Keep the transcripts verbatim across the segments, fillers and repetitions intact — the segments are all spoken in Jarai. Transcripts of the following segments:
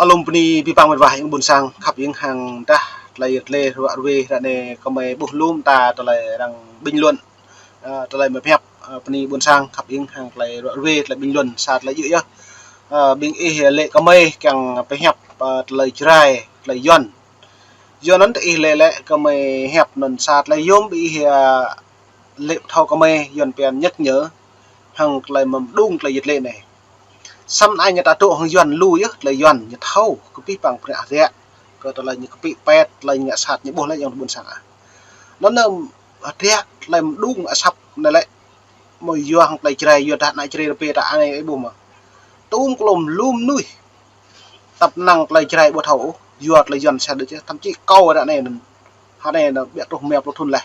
Alum bơni abih bang mĕt wa ayŏng ƀuôn sang khăp ayŏng hăng tah tơlơi yơh tơlơi ruă ruê ră anai kơmơi ƀuh lŏm ta tơlơi arăng bình luận, ơ, tơlơi mơi pơhiăp, ơ, bơni ƀuôn sang khăp ayŏng hăng tơlơi ruă ruê tơlơi bình luận sa tơlơi djơ̆ yơh. Ơ, ƀing ih lĕ kơmơi kiăng pơhiăp, ơ, tơlơi Jrai, tơlơi Yuan. Yua anŭn tơ ih lĕ lĕ kơmơi hiăp anŭn sa tơlơi yôm ƀing ih, ơ, lĕ thâo kơmơi Yuan pian nhắc nhở hăng tơlơi mơ̆ng mơđung tơlơi yơh tơlơi anai. Samơ̆ anai ñu ta dŏ hăng Yuan lu yơh, tơlơi Yuan ñu thâo kơ abih bang prăk hơdră, kơ tơlơi ñu kơpĭ pet, tơlơi ñu ngă sat ñu ƀuh lĕ ayŏng adơi ƀuôn sang ah. Anŭn anai hơdră tơlơi mơđung asăp anai lĕ mơi yua hăng tơlơi Jrai, yua dah ană Jrai rơbê ta anai ih ƀuh mơ̆. Tŭm klŏm lŏm mơnuih. Tăp năng tơlơi Jrai ƀu thâo ôh, yua tơlơi Yuan sa đôč yơh, thậm chí kâo ră anai anŭn. Hă anai anŭn ƀiă truh mia pluh thŭn laih.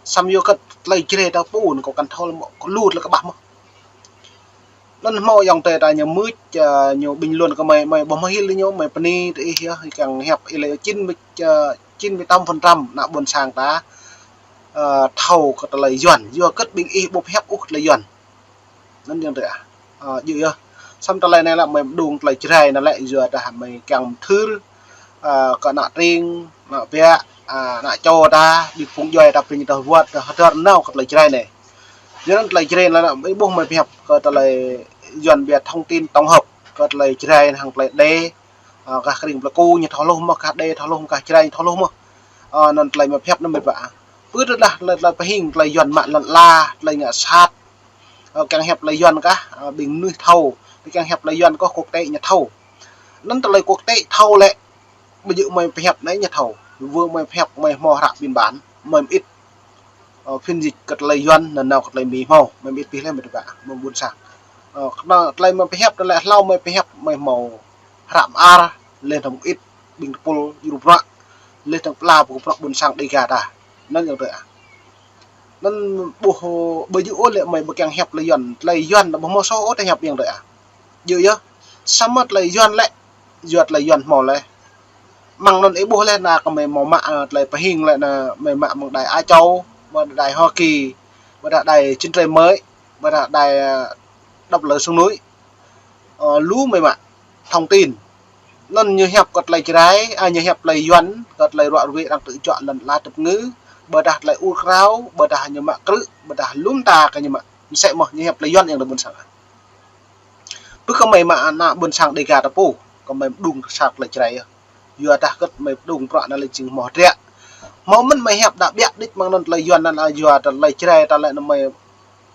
Samơ̆ yua kơ tơlơi Jrai ta pô anŭn kâo kăn thâo lăm kơ lu tơlơi kơƀah mơ̆n. Anŭn hmâo ayŏng adơi ta ñu mưč, ơ, ñu bình luận kơmơi, mơi ƀuh mơhil ñu, mơi bơni tơ ih yơh, kiăng hiăp ih lĕ chín mươi, ơ, chín mươi tám phần trăm ană ƀuôn sang ta, ơ, thâo kơ tơlơi Yuan, yua kơ ƀing ih ƀu pơhiăp ôh tơlơi Yuan. Anŭn ayŏng adơi ah. Ơ, djơ̆ yơh. Samơ̆ tơlơi anai lĕ mơi mơđung tơlơi Jrai anai lĕ yua dah mơi kiăng mơthưr, ơ, kơ ană tring, ană biă, ơ, ană čô ta, ƀing phung djuai ta prin tơ wơ̆t, tơ hơdơr nao kơ tơlơi Jrai anai. Yua anŭn tơlơi Jrai anai lĕ ih ƀuh mơi pơhiăp kơ tơlơi Yuan ƀiă thông tin tổng hợp, kơ tơlơi Jrai hăng tơlơi Đê, ơ, gah kơring Plơi Ku ñu thâo hluh mơ̆n, gah Đê thâo hluh mơ̆n, gah Jrai ñu thâo hluh mơ̆n. Ơ, anŭn tơlơi mơi pơhiăp anŭn mĕt wa. Pơ tơdah tơlơi, tơlơi pơhing tơlơi Yuan mă lŏn ala, tơlơi ngă sat, ơ, kiăng hiăp tơlơi Yuan kah, ơ, ƀing mơnuih thâo, kiăng hiăp tơlơi Yuan kah quốc tế ñu thâo. Anŭn tơlơi quốc tế thâo lĕ, ƀu djơ̆ mơi pơhiăp anai ñu thâo. Wơ̆t mơi pơhiăp mơi hmâo hră biên bản, mơi mơit, ơ, phiên dịch kơ tơlơi Yuan, anŭn nao kơ tơlơi Mi hmâo, mơi mơit pih lĕ mĕt wa, mơi ƀuôn sang. Ơ, kơ anŭn tơlơi mơi pơhiăp, tơlơi hlâo mơi pơhiăp, mơi hmâo hră mơar, lĕ tơm mơit, ƀing tơpul, yua bruă, lĕ tơm pla, ƀu bruă ƀuôn sang Đêga ta. Anŭn ayŏng adơi ah. Anŭn ƀuh, ƀu djơ̆ ôh lĕ mơi ƀu kiăng hiăp tơlơi Yuan, tơlơi Yuan anŭn ƀu hmâo soh ôh tơ hiăp ayŏng adơi ah. Djơ̆ yơh. Samơ̆ tơlơi Yuan lĕ, yua tơlơi Yuan hmâo lĕ. Mơ̆ng anŭn ih ƀuh lĕ anai kơmơi hmâo mă, ơ, tơlơi pơhing lĕ anai mơi mă mơ̆ng đài Á Châu, ƀôdah đài Hoa Kỳ, ƀôdah đài Chân Trời Mới, ƀôdah đài, ơ, Độc Lập Sông Núi. Ơ, lu mơi mă thông tin. Anŭn ñu hiăp kơ tơlơi Jrai, ơ, ñu hiăp tơlơi Yuan, kơ tơlơi ruă ruê arăng tŭ juă lŏn ala tơpơngư, ƀôdah tơlơi ur krao, ƀôdah ñu mă krư̆, ƀôdah lŏm ta kơ ñu mă. Mơsĕ mơ̆n ñu hiăp tơlơi Yuan ayŏng adơi ƀuôn sang. Pơ kơmơi mă ană ƀuôn sang Đêga ta pô, kơmơi mơđung sa tơlơi Jrai yơh. Yua dah kơ mơi mơđung bruă anai lĕ jing hmâo hơdră. Hmâo mơ̆n mơi hiăp đa ƀiă đôč mơ̆ng anŭn tơlơi Yuan anŭn, ơ, yua tơlơi Jrai ta lĕ anŭn mơi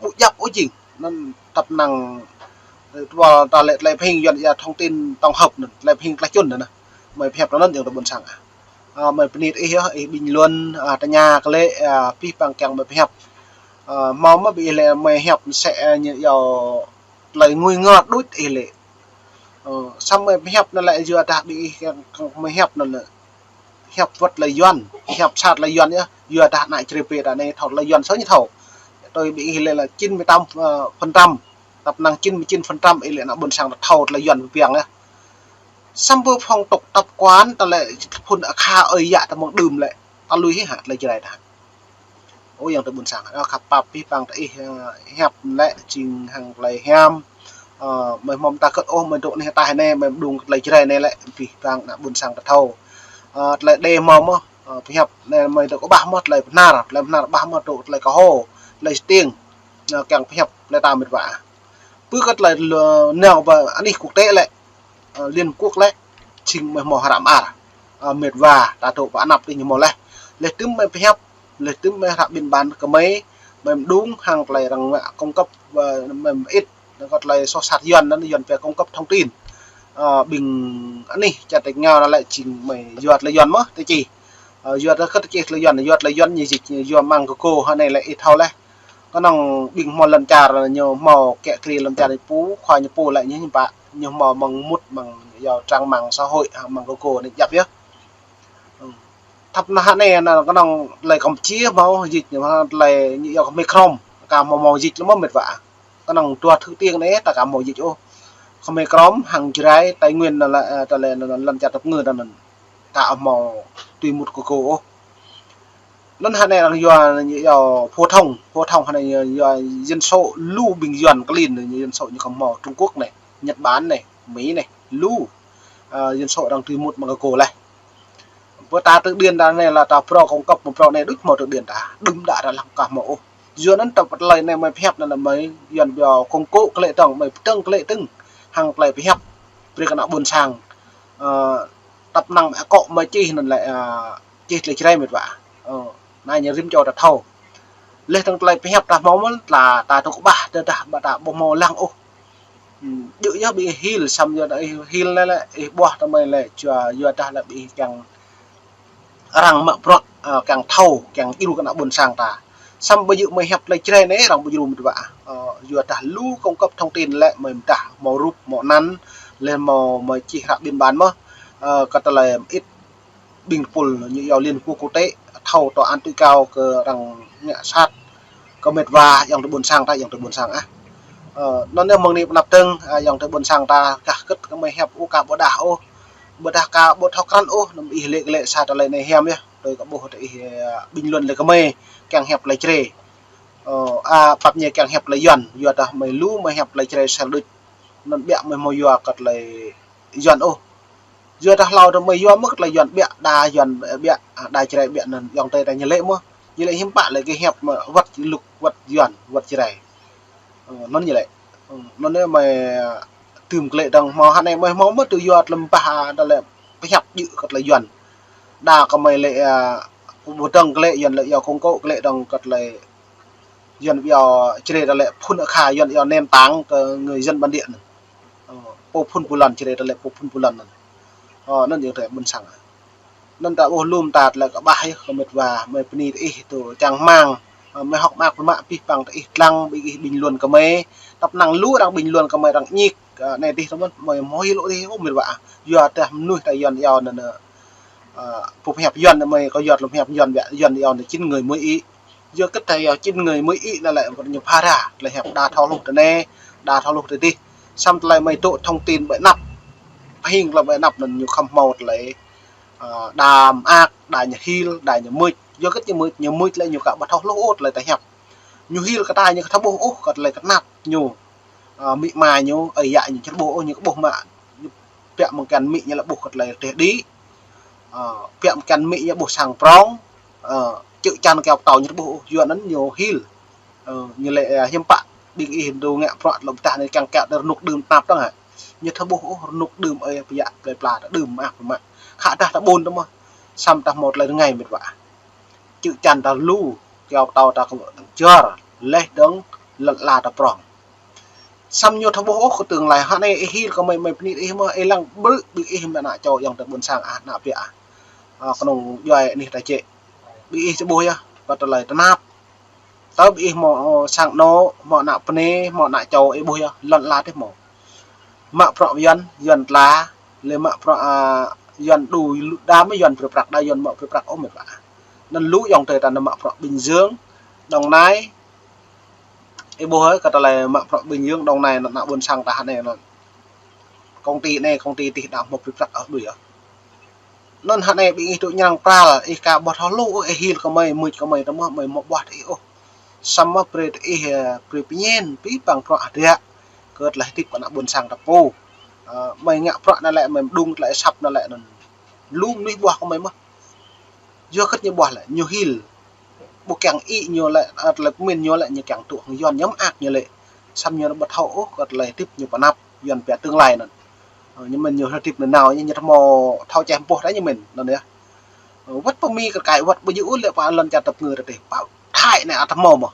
ƀu djăp ôh jing. Anŭn tăp năng, ơ, tơlơi, tơlơi pơhing Yuan ia thông tin tổng hợp anŭn, tơlơi pơhing tơlơi čun anŭn. Mơi pơhiăp anŭn ayŏng adơi ƀuôn sang ah. Ơ, mơi bơni tơ ih yơh, ih bình luận, ơ, tơña kơ lĕ, ơ, abih bang kiăng mơi pơhiăp. Ơ, hmâo mơ̆ ƀing ih lĕ mơi hiăp mơsĕ, ơ, ñu yua tơlơi ngui ngor đôč ih lĕ. Ơ, samơ̆ mơi pơhiăp anŭn lĕ yua dah ƀing ih kiăng, kiăng mơi hiăp anŭn lĕ. Hiăp wơ̆t tơlơi Yuan, hiăp sa tơlơi Yuan yơh, yua dah ană Jrai rơbê ta anai thâo tơlơi Yuan soh ñu thâo. Tui ƀing ih lĕ lĕ chín mươi tám, ơ, phần trăm, tăp năng chín mươi chín phần trăm ih lĕ ană ƀuôn sang ta thâo tơlơi Yuan pơpiăng yơh. Samơ̆ phong tục tập quán ta lĕ phŭn akha ơi yă ta mơ̆ng đưm lĕ, ta lui hĭ hă tơlơi Jrai ta. Ơ ayŏng adơi ƀuôn sang, ơ, khăp pap abih bang tơ ih, ơ, hiăp lĕ jing hăng tơlơi hiam. Ơ, mơi hmâo mơta kơt ôh, mơi dŏ anih ataih anai, mơi mơđung kơ tơlơi Jrai anai lĕ, abih bang ană ƀuôn sang ta thâo. Ơ, tơlơi Đê hmâo mơ̆n, ơ, pơhiăp anai mơi dŏ kơƀah mơ̆n, tơlơi Bơhnar, tơlơi Bơhnar kơƀah mơ̆n, dŏ tơlơi Kơho, tơlơi Stiêng, ơ, kiăng pơhiăp tơlơi ta mĕt wa. Pơ kơ tơlơi lơ-, nao pơ anih quốc tế lĕ, ơ, Liên Quốc lĕ, jing mơi hmâo hră mơar, ơ, mĕt wa, ta dŏ pơ anăp tih ñu hmâo laih. Laih tơm mơi pơhiăp, laih tơm mơi hră biên bản kơ mơi, mơi mơđung hăng tơlơi arăng mă cung cấp, ơ, mơi mơit, anŭn kơ tơlơi soh sat Yuan anŭn Yuan pia cung cấp thông tin. Ơ, ƀing anih čar tač rơngiao anŭn lĕ jing mơi yua tơlơi Yuan mơ̆n, tơ či. Ơ, yua tơ kơ tơ či tơlơi Yuan, yua tơlơi Yuan ñu dịch, yua mơ̆ng Google hă anai lĕ ih thâo laih. Kơnơ̆ng ƀing hmâo lŏn čar ñu hmâo kiă kriê lŏn čar ñu pô, khua ñu pô lĕ ñu hiư̆m pă, ñu hmâo mơ̆ng mŭt mơ̆ng yua trang mạng xã hội, hă, mơ̆ng Google anai djăp yơh. Ơ. Tăp năng hă anai, anŭn kơnơ̆ng tơlơi Campuchia hmâo dịch, ñu hmâo tơlơi ñu yua kơ Khmer Krom, kah hmâo hmâo dịch lĕ mơ̆n mĕt wa. Kơnơ̆ng dua thứ tiếng anai, ta kah hmâo dịch ôh. Khmer Krom, hăng Jrai, Tây Nguyên anŭn lĕ, ơ, tơlơi anŭn lŏn čar tơpơngư anŭn. Ta hmâo tui mŭt Google ôh. Anŭn hă anai arăng yua, yua phổ thông, phổ thông hă anai yua, yua dân số lu ƀing Yuan klin, dân số ñu kơ hmâo Trung Quốc anai, Nhật Bản anai, Mỹ anai, lu. Ơ, dân số đang tui mŭt mă kơ kô leh. Bơ ta tơ điện ta anai lĕ ta pro công cấp mă pro anai đŭč hmâo tơ điện ta. Đưm đă ta lăng kah hmâo ôh. Yua anŭn ta pơtơlơi anai mơi pơhiăp anŭn lĕ mơi Yuan biă kông kô̆ klĕ tơ̆ng, mơi pơtơ̆ng klĕ tơ̆ng. Hăng tơlơi pơhiăp. Brơi kơ ană ƀôn sang. Ơ, tăp năng akŏ mơi čih anŭn lĕ, ơ, čih tơlơi Jrai mĕt wa. Ơ, anai ñu rĭm čô ta thâo. Leh tơ̆ng tơlơi pơhiăp ta hmâo mơ̆n, ta, ta tŭk ƀah, tơdah ƀă ta ƀu hmâo lăng ôh. Ưm, djơ̆ yơh ƀing ih hil, samơ̆ yua dah ih hil anai lĕ, ih ƀuah tơ mơi lĕ, yua, yua dah lĕ ƀing ih kiăng arăng mă bruă, ơ, kiăng thâo, kiăng djru kơ ană ƀôn sang ta. Samơ̆ ƀu djơ̆ mơi hiăp tơlơi Jrai anai, arăng ƀu djru mơ̆n ƀă. Ơ, yua dah lu công cấp thông tin lĕ mơi mơdah, hmâo rup, hmâo anăn, leh hmâo mơi čih hră biên bản mơ̆n. Ơ, kơ tơlơi mơit ƀing tơpul ñu iâu Liên Quốc quốc tế, thâo tòa án tối cao kơ arăng ngă sat kơ mĕt wa, ayŏng adơi ƀôn sang ta, ayŏng adơi ƀôn sang ah. Ơ, anŭn yơh mơ̆ng anai pơanăp tơ̆ng, ơ, ayŏng adơi ƀôn sang ta, kah kơ̆t kơ mơi hiăp ôh, kah ƀu đah ôh. Ƀu đah kah ƀu thâo krăn ôh, anŭn ih lĕ, lĕ sa tơlơi anai hiam yơh. Tui kơ ƀuh tơ ih, ơ, bình luận lĕ kơ mơi, kiăng hiăp tơlơi Jrai. Ơ, a, pap ñu kiăng hiăp tơlơi Yuan, yua dah mơi lu mơi hiăp tơlơi Jrai sel đôč. Anŭn biă mơi hmâo yua kơ tơlơi Yuan ôh. Yua dah hlâo tơ mơi yua mơ̆ kơ tơlơi Yuan biă, đa Yuan biă, a, đa Jrai biă anŭn ayŏng adơi ta ñu lĕ mơ̆n. Ñu lĕ hiư̆m pă lĕ kơ hiăp mơi wăt lŭk, wăt Yuan, wăt Jrai. Ơ, anŭn ñu lĕ. Ơ, anŭn anai mơi, ơ, tơm klĕ tơ̆ng hmâo hă anai mơi hmâo mơ̆ tui yua tơlơi ƀah, a, dah lĕ pơhiăp djơ̆ kơ tơlơi Yuan. Đa kơ mơi lĕ, ơ, ƀu tơ̆ng klĕ Yuan lĕ yua kông kô̆ klĕ tơ̆ng kơ tơlơi Yuan biă Jrai dah lĕ phŭn akha Yuan yua nền tảng kơ người dân bản địa anŭn. Ơ, pô phŭn pô lăn Jrai dah lĕ pô phŭn pô lăn anŭn. Ơ, anŭn ayŏng adơi ƀôn sang. Anŭn ta ƀuh lŏm ta tơlơi kơ ƀah yơh kơ mĕt wa, mơi bơni tơ ih tŭ čang rơmang. Ơ, mơi hơ̆k mơak pơmă pih păng tơ ih lăng, ƀing ih bình luận kơ mơi. Tăp năng lu arăng bình luận kơ mơi arăng ñik, ơ, anai dih tơ mơi, mơi hmâo hil ôh dih ôh mĕt wa. Yua dah mơnuih ta Yuan iâu anŭn, ơ, ơ, pô pơhiăp Yuan anŭn mơi kơ yua tơlơi pơhiăp Yuan biă, Yuan iâu anŭn chín người mười ý. Yua kơ ta iâu chín người mười ý anŭn lĕ ñu phara, tơlơi hiăp đa thâo hluh tơ anai, đa thâo hluh tơ dih. Samơ̆ tơlơi mơi tŭ thông tin ƀơi anăp. Pơhing tơlơi ƀơi anăp anŭn ñu khŏm hmâo tơlơi, ơ, đa mơak, đa ñu hil, đa ñu mưč. Yua kơ ñu mưč, ñu mưč lĕ ñu kah ƀu thâo hluh ôh tơlơi ta hiăp. Ñu hil kơ ta ñu kah thâo ƀuh ôh kơ tơlơi kơnap ñu. Ơ, amĭ ama ñu, ơi yă ñu či ƀuh ôh, ñu kah ƀuh mă. Ñu biă mơ̆ng kiăng amĭ ñu lĕ ƀuh kơ tơlơi teh đĭ. Ơ, biă mơ̆ng kiăng amĭ ñu ƀuh sang prong. Ơ, čư̆ čan kơyâo pơtâo ñu ƀuh ôh, yua anŭn ñu hil. Ơ, ñu lĕ, ơ, hiư̆m pă, ƀing ih dŏ ngă bruă tơlơi ƀudah anai kiăng kiăng tơ rơnŭk đưm tơnap tơ̆ng hă. Ñu thâo ƀuh ôh, rơnŭk đưm ơi pơyă plơi pla ta đưm mơak mơmă. Khă dah ta ƀôn tơ mơ̆n. Samơ̆ dah hmâo tơlơi rơngai mĕt wa. Čư̆ čan ta lu, kơyâo pơtâo ta kơ jor, leh dơ̆ng lŏn ala ta prong. Samơ̆ ñu thâo ƀuh ôh kơ tương lai, hă anai ih hil kơ mơi, mơi bơni ih mơ̆n, ih lăng brư̆ ƀing ih mơ̆n ană čô ayŏng adơi ƀôn sang ah, ană biă ah. Ơ, kơnơ̆ng djuai anih ta jĕ. Ƀing ih či ƀuh yơh, kơ tơlơi tơnap. Tơdah ƀing ih hmâo, ơ, sang anŏ, hmâo ană bơnai, hmâo ană čô, ih ƀuh yơh, lŏn ala tih hmâo. Mă bruă Yuan, Yuan tla, lĕ mă bruă, ơ, Yuan đu lu đa mơ̆ Yuan brơi prăk, đa Yuan mă brơi prăk ôh mĕt wa. Anŭn lu ayŏng adơi ta anŭn mă bruă Bình Dương, Đồng Nai. Ih ƀuh hơi, kơ tơlơi mă bruă Bình Dương, Đồng Nai anŭn ană ƀôn sang ta hă anai anŭn. Công ty anai, công ty dih đa hmâo brơi prăk ôh đuaĭ yơh. Anŭn hă anai ƀing ih tŭ ñrăng pral, ih kah ƀu thâo hluh ôh, ih hil kơ mơi, mưč kơ mơi tơ mơ̆n, mơi hmâo ƀuah tơ ih ôh. Samơ̆ brơi tơ ih, ơ, brơi pơñen, pih păng bruă hơdră. Kơ tơlơi hơdip kơ ană ƀôn sang ta pô. Ơ, mơi ngă bruă anai lĕ, mơi mơđung tơlơi asăp anai lĕ anŭn. Lu mơnuih ƀuah kơ mơi mơ̆n. Yua kơ ñu ƀuh lĕ, ñu hil. Ƀu kiăng ih ñu lĕ, ơ, tơlơi pơmĭn ñu lĕ, ñu kiăng tŭ hăng Yuan ñu mơak ñu lĕ. Samơ̆ ñu ƀu thâo ôh, kơ tơlơi hơdip ñu pơanăp, Yuan biă tương lai anŭn. Ơ, ñu mĭn ñu hơdip nanao, ñu thâo hmâo, thâo čeh boh ta ñu mĭn, anŭn yơh. Ơ, wơ̆t pơ Mi kơ kai, wơ̆t ƀu djơ̆ ôh lĕ pơ lŏn čar tơpơngư ta dih. Pơ Thái anai ăt hmâo mơ̆n.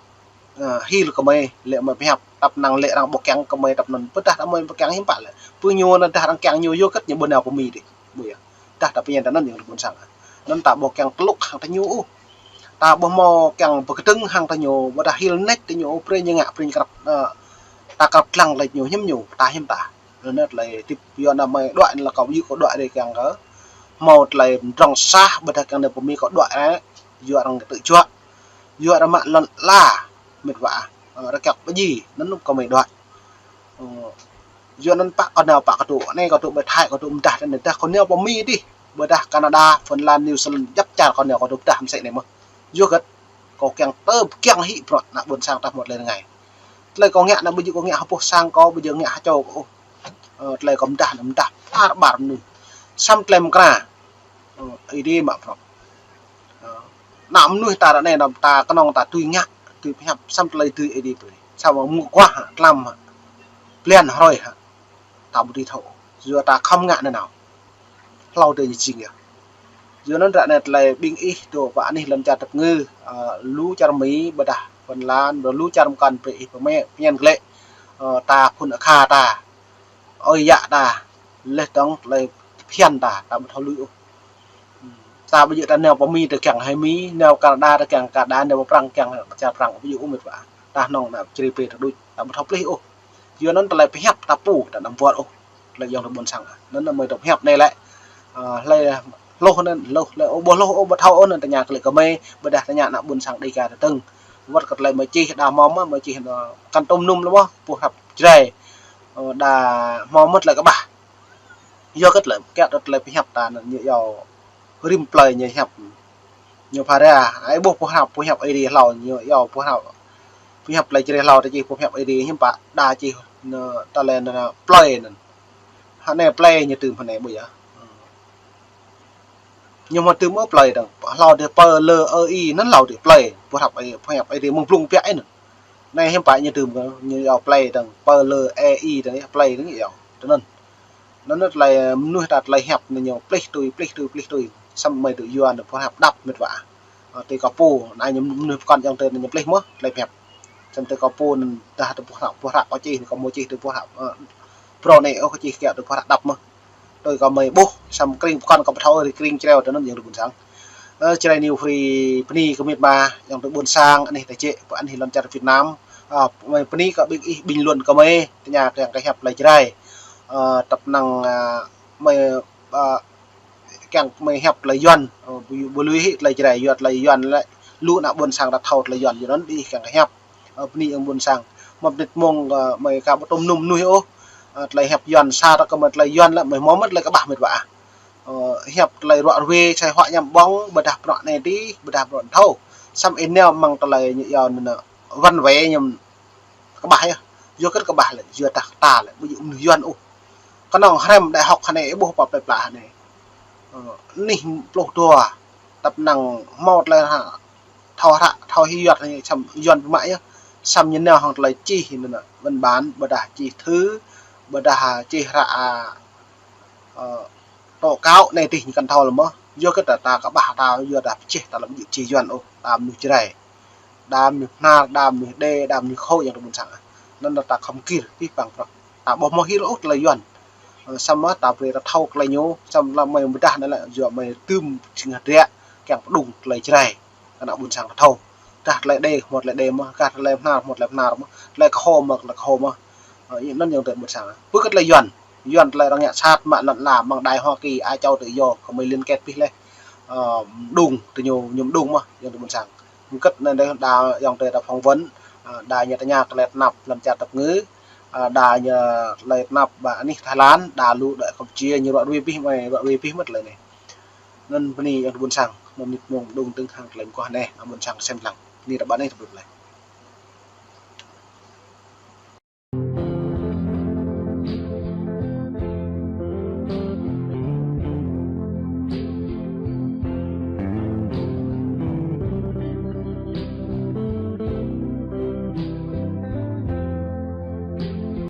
Ơ, hil kơ mơi, lĕ mơi pơhiăp, tăp năng lĕ arăng ƀu kiăng kơ mơi tăp anŭn. Pơdah ta mơi ƀu kiăng hiư̆m pă lĕ. Pơ ñu anŭn dah arăng kiăng ñu yua kơ ñu ƀu nao pơ Mi dih. Ƀu yơh. Dah ta pơñen ta anŭn ayŏng adơi ƀôn sang. Anŭn ta ƀu kiăng tơlŭk hăng ta ñu ôh. Ta ƀu hmâo kiăng pơkơdơ̆ng hăng ta ñu, ƀôdah hil nĕč ta ñu, brơi ñu ngă, brơi ñu krăp, ơ, ta krăp lăng lĕ ñu hiư̆m ñu, ta hiư̆m ta. Anŭn tơlơi hơdip yua anŭn mơi đuaĭ anŭn lĕ kâo ƀu djơ̆ kâo đuaĭ rai kiăng kơ hmâo tơlơi mdrŏng sah, ƀôdah kiăng anai pơ Mi kâo đuaĭ rai, yua arăng tơjuă, yua arăng mă lŏn ala, mĕt wa, ơ, arăng kiăng pơjing, anŭn kâo mơi đuaĭ. Ơ, yua anŭn pă kâo nao pă kâo tŭ, anai kâo tŭ ƀơi Thái, kâo tŭ mơdah, anai dah kâo nao pơ Mi dih, ƀôdah Canada, Phần Lan, New Zealand, djăp čar kâo nao kâo tŭ mơdah mơsĕ anai mơ̆n. Yua kơ kâo kiăng tơ, kiăng hĭ bruă ană ƀôn sang ta hmâo tơlơi rơngai. Tơlơi kâo ngă anai ƀu djơ̆ kâo ngă hơpuh sang kâo, ƀu djơ̆ ngă hơčâo kâo ôh. Ơ, tơlơi kâo mơdah anai mơdah tar ƀar mơnuih. Samơ̆ tơlơi mơkra. Ơ, Ơi Adai mă prŏng. Ơ, ană mơnuih ta ră anai, anăm ta kơnơ̆ng ta tui ngă, tui pơhiăp, samơ̆ tơlơi tui Ơi Adai brơi. Samơ̆ mơguah hă, tlam hă, blan hrơi hă, ta ƀu dưi thâo. Yua ta khŏm ngă nanao. Hlâo adih ñu jing yơh. Yua anŭn ră anai tơlơi ƀing ih dŏ pơ anih lŏn čar tơpơngư, ơ, lu čar Mi, ƀôdah Phần Lan, ƀôdah lu čar mơkăn brơi ih pơmĕ, pơñen glaĭ, ơ, ta phŭn akha ta, ơi yă ta, laih dơ̆ng tơlơi phiăn ta, ta ƀu thâo lui ôh. Ta ƀu djơ̆ ta nao pơ Mi ta kiăng hĭ Mi, nao Canada ta kiăng Canada, nao pơ Prăng kiăng čar Prăng, ƀu djơ̆ ôh mĕt wa. Ta hnong ană čri pê ta đôč, ta ƀu thâo plih ôh. Yua anŭn tơlơi pơhiăp ta pô, ta anăm wơr ôh. Tơlơi ayŏng adơi ƀôn sang. Anŭn mơi ta pơhiăp anai lĕ. Ơ, hlơi hluh anŭn, hluh, hlơi ôh ƀu hluh ôh, ƀu thâo ôh anŭn tơña kơ lĕ kơ mơi, ƀôdah tơña ană ƀôn sang Dêga tơdơ̆ng. Wơ̆t kơ tơlơi mơi čih, đa hmâo mơ̆, mơi čih anŭn kăn tôm num lơ̆m mơ̆, pơhiăp Jrai. Ơ, đa hmâo mơ̆ tơlơi kơƀah. Yua kơ tơlơi, kiăng tơlơi pơhiăp ta anŭn ñu yua rĭm plơi ñu hiăp. Ñu phara, ai ƀuh pơhiăp, pơhiăp Ơi Adai hlâo, ñu yua pơhiăp, pơhiăp tơlơi Jrai hlâo, ta čih pơhiăp Ơi Adai hiư̆m pă, đa čih, anŭn, tơlơi anŭn, plơi anŭn. Hă anai plơi ñu tơm hă anai ƀu yơh. Ñu mă tơm ôh plơi dơ̆ng, hlâo adih pơ lơ ơ i, anŭn hlâo adih plơi, pơhiăp Ơi, pơhiăp Ơi Adai mơ̆ng blung biă anŭn. Anai hiư̆m pă ñu tơm kơ, ñu yua plơi dơ̆ng, pơ lơ e i dơ̆ng, plơi dơ̆ng yua. Tui anŭn. Anŭn tơlơi mơnuih ta tơlơi hiăp anŭn ñu plih tui, plih tui, plih tui. Samơ̆ mơi tui yua anŭn pơhiăp đăp mĕt wa. Ơ, tui kơ pô, anai ñu mơnuih pơkŏn ayŏng adơi anŭn ñu plih mơ̆, tơlơi pơhiăp. Samơ̆ tui kơ pô anŭn dah tui pơhrăk, pơhrăk kơ čih, kơ mơi čih tui pơhrăk, ơ, brơi anai, ơ, kơ čih kiăng tui pơhrăk đăp mơ̆. Tui kơ mơi ƀuh, samơ̆ kring pơkŏn kơ pơthâo, ri kring čreo tui anŭn ayŏng adơi ƀôn sang. Ơ, Jrai New Free, bơni kơ mĕt wa, ayŏng adơi ƀôn sang, anih ta jĕ, pơ anih lŏn čar Việt Nam. Ơ, mơi bơni kơ ƀing ih, bình luận kơ mơi, tơña kiăng kơ hiăp tơlơi Jrai. Ơ, tơpă năng, ơ, mơi, ơ, kiăng mơi hiăp tơlơi Yuan, ơ, ƀu, ƀu lui hĭ tơlơi Jrai, yua tơlơi Yuan lĕ, lu ană ƀôn sang ta thâo tơlơi Yuan, yua anŭn ƀing ih kiăng kơ hiăp. Ơ, bơni ayŏng ƀôn sang. Mơ̆ mơnit mông, ơ, mơi ka ƀu tôm num mơnuih ôh. Ơ, tơlơi hiăp Yuan sa ta kơ mơi tơlơi Yuan lĕ, mơi hmâo mơ̆ tơlơi kơƀah mĕt wa. Ơ, hiăp tơlơi ruă ruê, sai huă ñăm ƀơ̆ng, ƀôdah bruă anai adih, ƀôdah bruă thâo. Samơ̆ ih nao mơ̆ng tơlơi ñu yua anŭn, văn về ñu kơƀah yơh. Yua kơ kơƀah lĕ, yua ta, ta lĕ, ƀu djơ̆ mơnuih Yuan ôh. Kơnơ̆ng hrăm đại học hă anai, ih ƀuh pơ plơi pla hă anai. Ơ, anih pluh dua, tơpă năng hmâo tơlơi hă, thâo hră, thâo hĭ yua hă anai, samơ̆ Yuan pơmă yơh. Samơ̆ ñu nao hăng tơlơi čih anŭn, văn bản, ƀôdah čih thư, ƀôdah čih hră, ơ, tố cáo anai adih ñu kăn thâo lơ̆m mơ̆. Yua kơ ta, ta kơƀah ta, yua ta pơčeh ta lăm ƀu djơ̆ čih Yuan ôh, ta mơnuih Jrai. Đa mơnuih Bơhnar, đa mơnuih Êđê, đa mơnuih Khô ayŏng adơi ƀôn sang. Anŭn ta khŏm gir, pih păng prŏng. Ta ƀu hmâo hil ôh tơlơi Yuan. Ơ, samơ̆ ta brơi ta thâo tơlơi ñu, samơ̆ lăm mơi ƀôdah anai lĕ, yua mơi tơm jing hơdră, kiăng pơđung tơlơi Jrai. Kơ ană ƀôn sang ta thâo. Gah tơlơi Êđê, hmâo tơlơi Êđê mơ̆, gah tơlơi Bơhnar, hmâo tơlơi Bơhnar mơ̆, tơlơi Khô mơ̆, tơlơi Khô mơ̆. Ơ, anŭn ayŏng adơi ƀôn sang. Pơ kơ tơlơi Yuan. Yuan tơlơi arăng ngă sat mă lŏn ala, mơ̆ng Đại Hoa Kỳ, Á Châu tự do, kơ mơi liên kết pih leh. Ơ, đung, tơ ñu, ñu đung mơ̆, ayŏng adơi ƀôn sang. Mơ̆ng kơ anai đa ayŏng adơi ta phỏng vấn, ơ, đa ñu tơña tơlơi tơnap lŏn čar tơpơngư, ơ, đa ñu tơlơi tơnap ƀơi anih Thái Lan, đa lu đa Campuchia, ñu ruă ruê pih mơi, ruă ruê pih mơ̆ tơlơi anai. Anŭn bơni ayŏng adơi ƀôn sang, mơnit mông đung tơ̆ng hăng tơlơi mơguah anai, ană ƀôn sang sem lăng. Bơni ta ƀă anai tơpơ̆ leh.